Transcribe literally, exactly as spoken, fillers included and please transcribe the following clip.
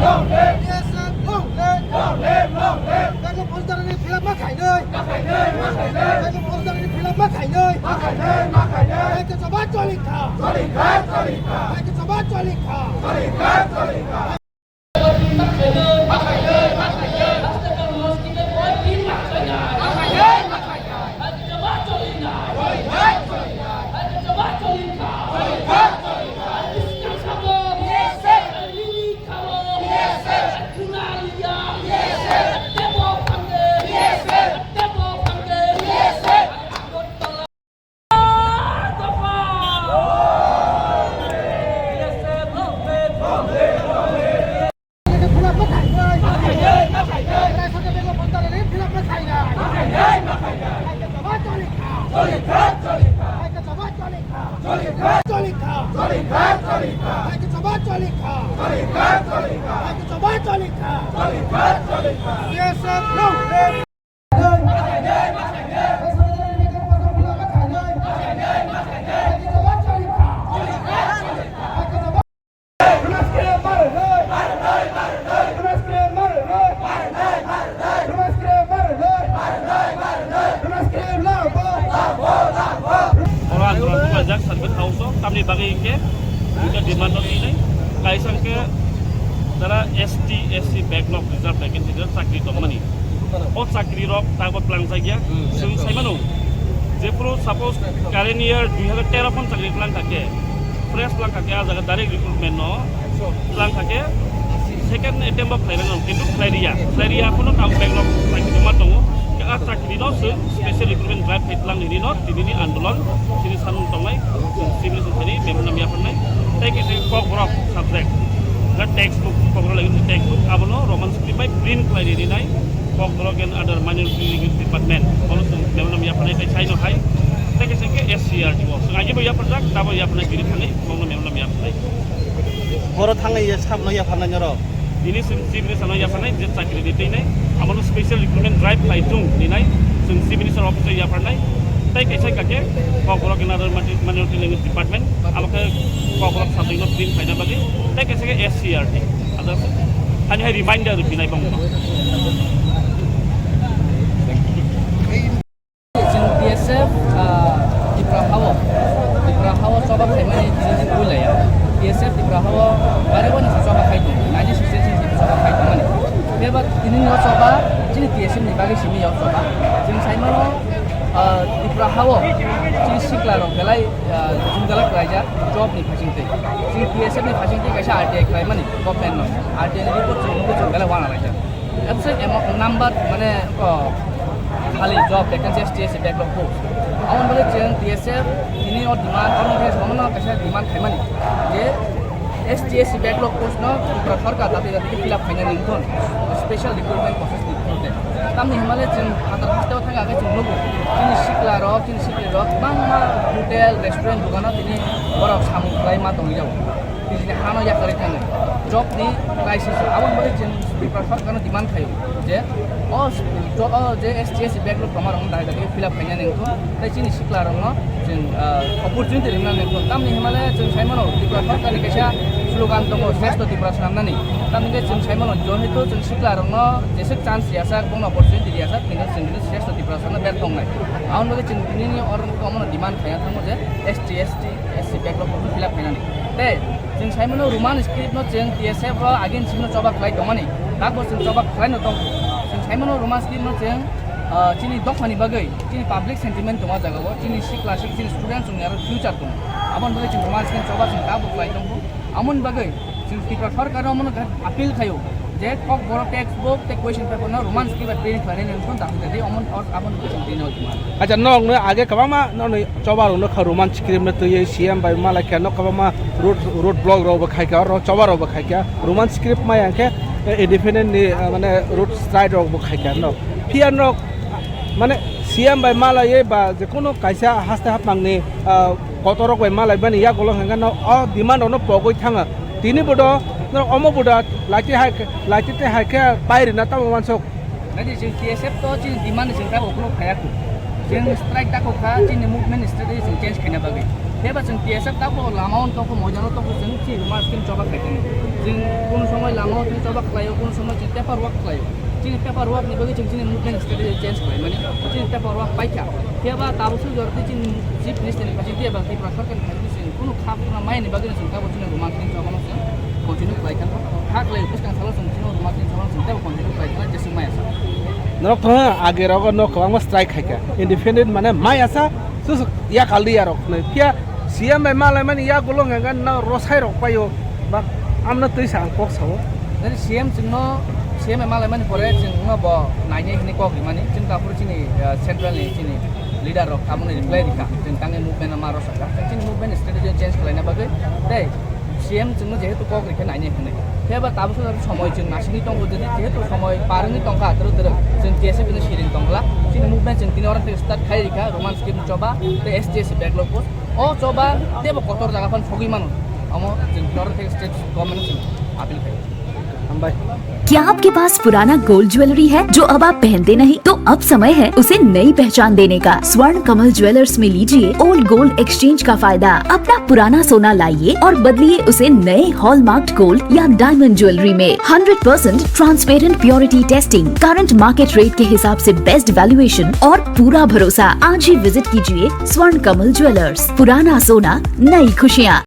Long live! B S F long live! Long live! Long live! Bangla Post Darani fill up ma khainai! Ma khainai! Ma khainai! Bangla Post Darani fill up ma khainai! Ma khainai! Ma khainai! Hai khe choba choli kha! Choli kha! Choli kha! Hai khe choba choli kha! Choli kha! Choli kha! Oro ang rok bajak sarbe thausong, tamni bagwi hinkhe duita demand no tinai. Kaisa hinkhe jara S T, S C backlog reserve vacancy jara chakri tongmani. O chakri rok tabo twlang jakya. Chwng sai mano, jephuru suppose current year dui hazar tero phon chakri twlang kha khe, fresh twlang kha khe, a jaga direct recruitment no twlang kha khe, second attempt bo khlai rwno, kintu khlai riya, khlai riya phano tabo backlog chakri tongma tongo. A chakri no chwng special recruitment drive khai twlang nini no, tinini andolon, chini sanmung tongnai, chwng civil society memorandum yapharnai, tei khe Kokborok subject, na textbook Kokborok lagi textbook, abono Roman script bai print khlai rinai, Kokborok and other minority language department, bono chwng memorandum yapharnai tei saino hai, tei khe chwng khe S C R T o, chwng agi bo yapharjak, tabo yapharnai bini thangwi, bono memorandum yapharnai. Boro thangwi ye samno yapharnai norok? Bini chwng chief minister no yapharnai je chakri di twi nai, abono special recruitment drive khlai chung ninai, chwng chief minister office o yapharnai, tei kaisa kake Kokborok and other minority language department, abo khe Kokborok subject no print khlaina bagwi, tei kaisa khe S C R T. Others, hani hai reminder rwphinai bongno. Chwng T S F, ah, Tipra hao, Tipra hao choba khaimani tini din ui laya. T S F Tipra hao bare boni se choba khai tong, nineteen sixty-six ni choba khai tongmani. Phiya ba tini ni choba chini T S F ni bagwi simi ya choba. Chwng sai mano, ah, Tipra hao chini sikla rok belai, ah, jumjala khlaijak job ni phasing twi. Chini T S F ni phasing twi kaisa R T I khlaimani government no. R T I ni report chwng nugwi chwng belai wana laijak. Absent emo-, number, mane, o, khali job vacancy S T S C backlog post. Aboni bagwi chwng T S F tini o demand, aboni bagwi sabono kaisa demand khaimani je S T S C backlog post no Tripura sarkar dati dati khe fill up khainani wngthon, special recruitment process ni through te. Tamni hwnmale chwng phatar hasteo thangkha khe chwng nugo, chini sikla rok, chini sikli rok kwbangma hotel, restaurant, dogano tini borok samung khlai ma tongwi jago. Nijini hano yakarwi thangwi job ni crisis. Aboni bagwi chwng Tripura sarkarno demand khaio je o jo-, o je S T S C backlog tongmarokno dai dai fill up khainani wngkha, tei chini siklarokno chwng, ah, opportunity rwnani wngkha. Tamni hwnmale chwng sai mano Tripura sarkarni kaisa slogan tongo, Shrestho Tripura swnamnani. Tamni hwnkhe chwng sai mano, jehetu chwng siklarokno jeswk chance riyasa, bono opportunity riyasa, tini chwng bini Shrestho Tripura swnamno bertha wngnai. Aboni bagwi chwng tinini oro omono demand khaiya thango je S T S C S C backlog bo fill up khainani. Tei chwng sai mano Roman script no chwng T S F o agin simi no choba khlai tongmani. Takbo chwng choba khlai no tongkho. Chwng sai mano Roman script no chwng, ah, chini dophani bagwi, chini public sentiment tongma jaga o, chini sikla sik, chini students wngya future tongo. Aboni bagwi chwng Roman script choba chwng takbo khlai tongkho. Aboni bagwi chwng Tripura sarkar no omono appeal khaio je Kokborok textbook tei question paper no Roman script bai print khlainai nang thon dati dati omono or-, aboni bagwi chwng tini o demand. Acha, nokno age kwbangma nokni choba rokno kha Roman script no twiwi C M bai malai kha, nok kwbangma road, road block rok bo khai kha, oro choba rok bo khai kha, Roman script maya hwnkhe, eh, independent ni, eh, mane road strike rok bo khai kha nok. Phiya nok mane C M bai malaiwi ba je kono kaisa haste hapmangni, ah, kotorok bai malaibani yagulo hwnkhe no o demand rokno pogwi thangkha. Tini bodo norok omo bodo laiti hai, laiti tei hai khe pai rwna tamo wansuk. Naidi chwng T S F to chini demand ni chwng tabo ukhulok khaya khu. Chwng strike dako kha, chini movement ni strategy chwng change khaina bagwi. Phiya ba chwng T S F tabuk lama o tongkha, moidano tongkha, chwng chini Roman script choba khlai tongkha. Chwng kunu somoi lama o chwng choba khlaio, kunu somoi chwng paper work khlaio. Chini paper work ni bagwi chwng chini movement strategy change khlaimani, chini paper work paikha. Phiya ba tabuk suk jora tei chini Chief Minister ni phaising tei ba Tripura Sarkar ni phaising tei chwng kunu kha phurna maya ni bagwi chwng tabuk chini Roman script choba no chwng continue khlai kha. Kha khlai bwskang salo chwng chini Roman script choba no chwng tei continue khlai kha, jeswk maya sa. Norok thangna age rogo no kwbangma strike khaikha. Independent mane maya sa, sus ya kaldi ya rok. Phiya C M bai malaimani ya golong hwnka na rosai rok paio. Ba amno twi sa ang kok sao. Nani C M chwngno, C M malaimani pore chwngno bo nainai hwnwi kok rimani. Chwng ta phuru chini, ah, central ni chini leader rok amoni reply rikha. Chwng tangwi movement ma rosakha. Chwng chini movement strategy change khlaina bagwi tei C M chwngno jehetu kok rikha nainai hwnwi. Phiya ba tabuk sori somoi chwng naisingwi tongo, jodi jehetu somoi par wngwi tongkha, twrwk twrwk chwng T S F no siring tongla. Chini movement chwng tini oro start khai rikha, Roman script choba tei S T S C backlog post. O choba teibo kotor jaga phan sogwi mano. Amo chwng tini oro state government chwng appeal khai. Hambai. क्या आपके पास पुराना gold jewellery है जो अब आप पहनते नहीं? तो अब समय है उसे नई पहचान देने का। स्वर्ण कमल ज्वेलर्स में लीजिए ओल्ड गोल्ड एक्सचेंज का फायदा। अपना पुराना सोना लाइए और बदलिए उसे नए हॉलमार्क्ड गोल्ड या डायमंड ज्वेलरी में। Hundred percent transparent purity testing, current market rate के हिसाब से बेस्ट वैल्यूएशन और पूरा भरोसा। आज ही विजिट कीजिए स्वर्ण कमल ज्वेलर्स। पुराना सोना, नई खुशियाँ।